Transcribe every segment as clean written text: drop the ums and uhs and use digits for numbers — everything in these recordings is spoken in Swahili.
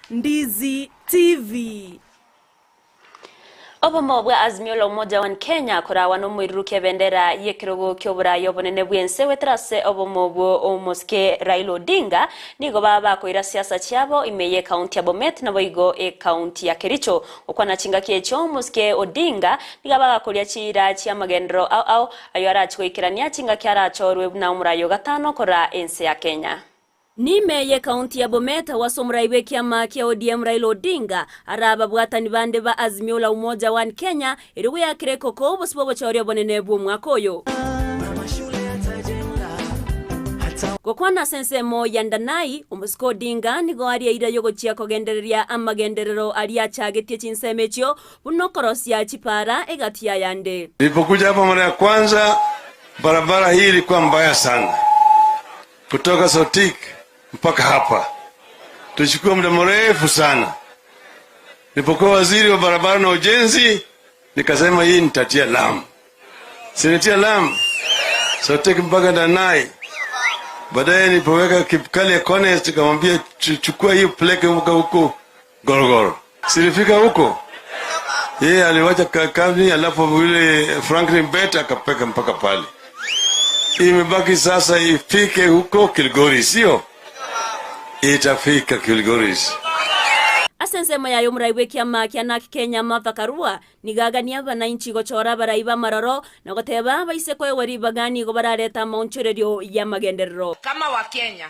Ndizi TV. Obomo bwa Azimio la Umoja One Kenya korawa nomoirurukia ebendera y'ekerogo ki'oboraia obonene bw'ense goetera ase obomo bwo omosike Raila Odinga nigo baba bakoira siasa chiabo ime y'ekaunti ya Bomet naboigo ekaunti ya Kericho. Gokwana chingaki echio omosike Odinga nigo bagakoria chiira chi'amagenderero ao ao ayo arachi goikerania chingaki arachorwe buna omoraia ogatano kora ense ya Kenya. Nime ye kaunti ya Bomet wase omorai bw'ekiama kia ODM Raila Odinga arababwatani bande ba Azimio la Umoja One Kenya eri goyakera ekoko obosio bw'obochori obonene bw'omwaka oyo. Gokwana ase ensemo ya Ndanai, omosike Odinga nigo aria eira yogochia kogendereria amagenderero aria achagetie chinsemo echio buna okorosia chipara egati y'ayande. Nilipokuja hapa mara ya kwanza, barabara hii ilikuwa mbaya sana, kutoka Sotik mpaka hapa tulichukua muda mrefu sana. Nilipokuwa waziri wa barabara na ujenzi, nikasema hii nitatia lami, si nilitia lami Sotik mpaka Danai. Baadaye nilipoweka Kipkalya Kones, nikamwambia chukua hiyo peleke huko huko Gorgoro. Si ilifika huko, yeye aliwacha kazi, alafu yule Franklin Bett akapeka mpaka pale. Imebaki sasa ifike huko Kilgoris, sio? Itafika Kilgoris. Ase ensemo yaye omorai bw'ekiama kia NARC Kenya Martha Karua nigo agania abananchi gochora abarai b'amaroro na goteba baise koegwa ribaga nigo barareta amaonchorerio y'amagenderero. Kama Wakenya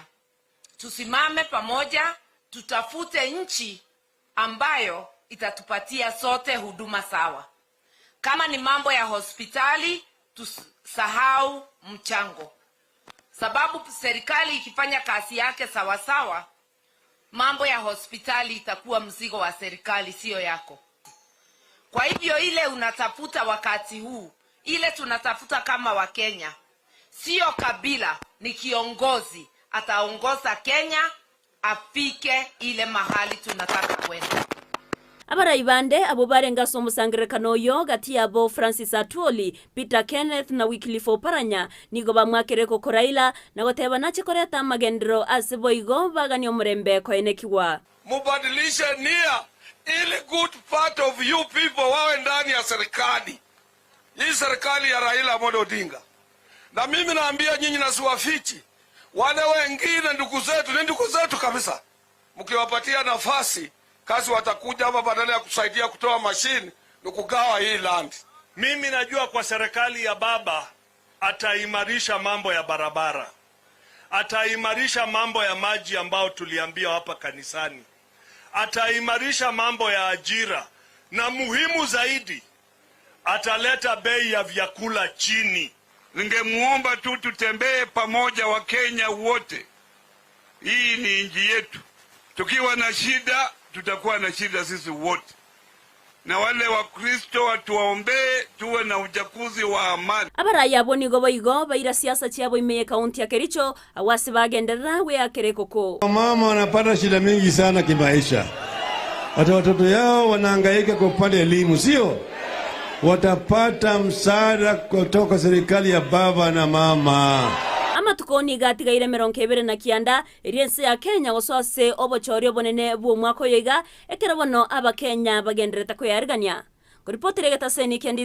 tusimame pamoja, tutafute nchi ambayo itatupatia sote huduma sawa. Kama ni mambo ya hospitali, tusahau mchango, sababu serikali ikifanya kazi yake sawasawa, mambo ya hospitali itakuwa mzigo wa serikali, siyo yako. Kwa hivyo ile unatafuta wakati huu, ile tunatafuta kama Wakenya, sio kabila, ni kiongozi ataongoza Kenya afike ile mahali tunataka kwenda. Abarai bande abo barenge ase omosangererekano oyo gati yabo Francis Atwoli, Peter Kenneth na Wycliffe Oparanya nigo bamwakere koko Raila na goteba nache koreta amagenderero ase boigo bagani omorembe koenekiwa. Mubadilishe nia ili good part of you people wawe ndani ya serikali. Hii serikali ya Raila Amolo Odinga. Na mimi naambia nyinyi na siwafichi, wale wengine ndugu zetu ni ndugu zetu kabisa. Mkiwapatia nafasi kazi watakuja hapa, badala ya kusaidia kutoa mashine ni kugawa hii land. Mimi najua kwa serikali ya baba ataimarisha mambo ya barabara, ataimarisha mambo ya maji ambao tuliambiwa hapa kanisani, ataimarisha mambo ya ajira, na muhimu zaidi ataleta bei ya vyakula chini. Ningemuomba tu tutembee pamoja Wakenya wote. Hii ni nchi yetu. Tukiwa na shida tutakuwa na shida sisi wote. Na wale Wakristo watuombee tuwe na uchaguzi wa amani. Abaraya abo nigo boigo baira siasa chiabo ime kaunti ya Kericho awasi bagenderera we koko. Mama wanapata shida mingi sana kimaisha. Hata watoto yao wanahangaika kwa upande elimu, sio? Watapata msaada kutoka serikali ya baba na mama. Amatuko nigo atigaire 29 eri ense ya Kenya gosoa ase obochori obonene bwa omwaka oyo iga ekero bono abakenya bagenderete koyarigania. Koripotire getaseni kia Ndizi.